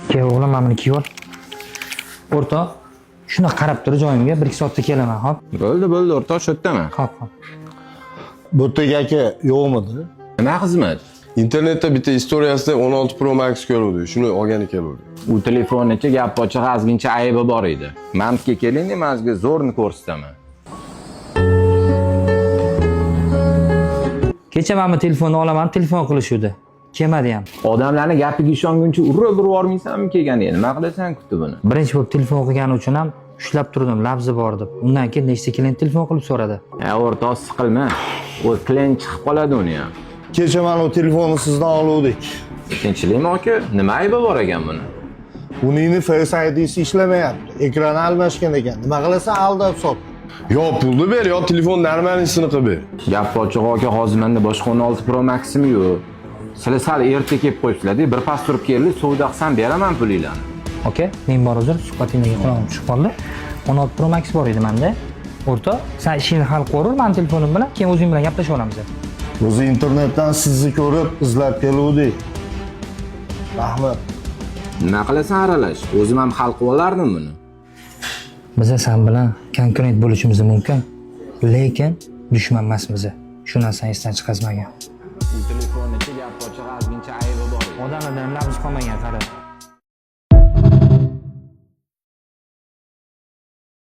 Kel o'g'lim, mana buni kiyib ol. O'rtoq, shuni qarab tur joyimga, 1-2 soatda kelaman, hop? Bo'ldi, bo'ldi, o'rtoq, shu yerdaman. Hop, hop. Bo'tdagi aka yo'qmidi? Nima xizmat? Internetda bitta istoriyasida 16 Pro Max ko'ruvdi. Shuni olgani keluvdi. U telefonni gap ochiq ozgincha aybi bor edi. Mamtga keling, men sizga zo'rni ko'rsataman. Kecha mana bu telefonni olaman, telefon qilishuvdi. Kelmadi ham. Odamlarni gapiga ishonguncha urib urib yubormaysanmi kelganda? Nima qilasan kutib buni? Birinchi bo'lib telefon qilgani uchun ham ushlab turdim, labzi bor deb. Undan keyin nechta klient telefon qilib so'radi. Ha, o'rtoq, siqilma. U klient chiqib qoladi uni ham. Kecha mana u telefonni sizdan oluvdik. Tinchlikmi aka? Nima aybi bor ekan buni? Uningni Face ID'si ishlamayapti. Ekrani almashgan ekan. Nima qilasan aldab sot. Yo pulni ber, yo telefon normalniysini qilib ber. Gap ochiq aka, hozir menda boshqa 16 Pro Max'im yo'q. Sizlar sal erta kelib qo'yibsizlar-da, bir pas turib keldi, savdo qilsam beraman pulinglarni. Aka, men bor uzr, suhbatingizga qulog'im tushib qoldi. 16 Pro Max bor edi menda. O'rtoq, sen ishingni hal qilaver, mani telefonim bilan, keyin o'zing bilan gaplashib olamiz. O'zi internetdan sizni ko'rib izlab keluvdik. Rahmat. Nima qilasan aralash? O'zim ham hal qilib olardim buni. Biza sen bilan konkurent bo'lishimiz mumkin, lekin dushman emasmiz. Shu narsani esdan chiqazmagin. U telefonni gap ochiq ozgincha aybi bor edi. Odamlardan labzi qolmagan, qara.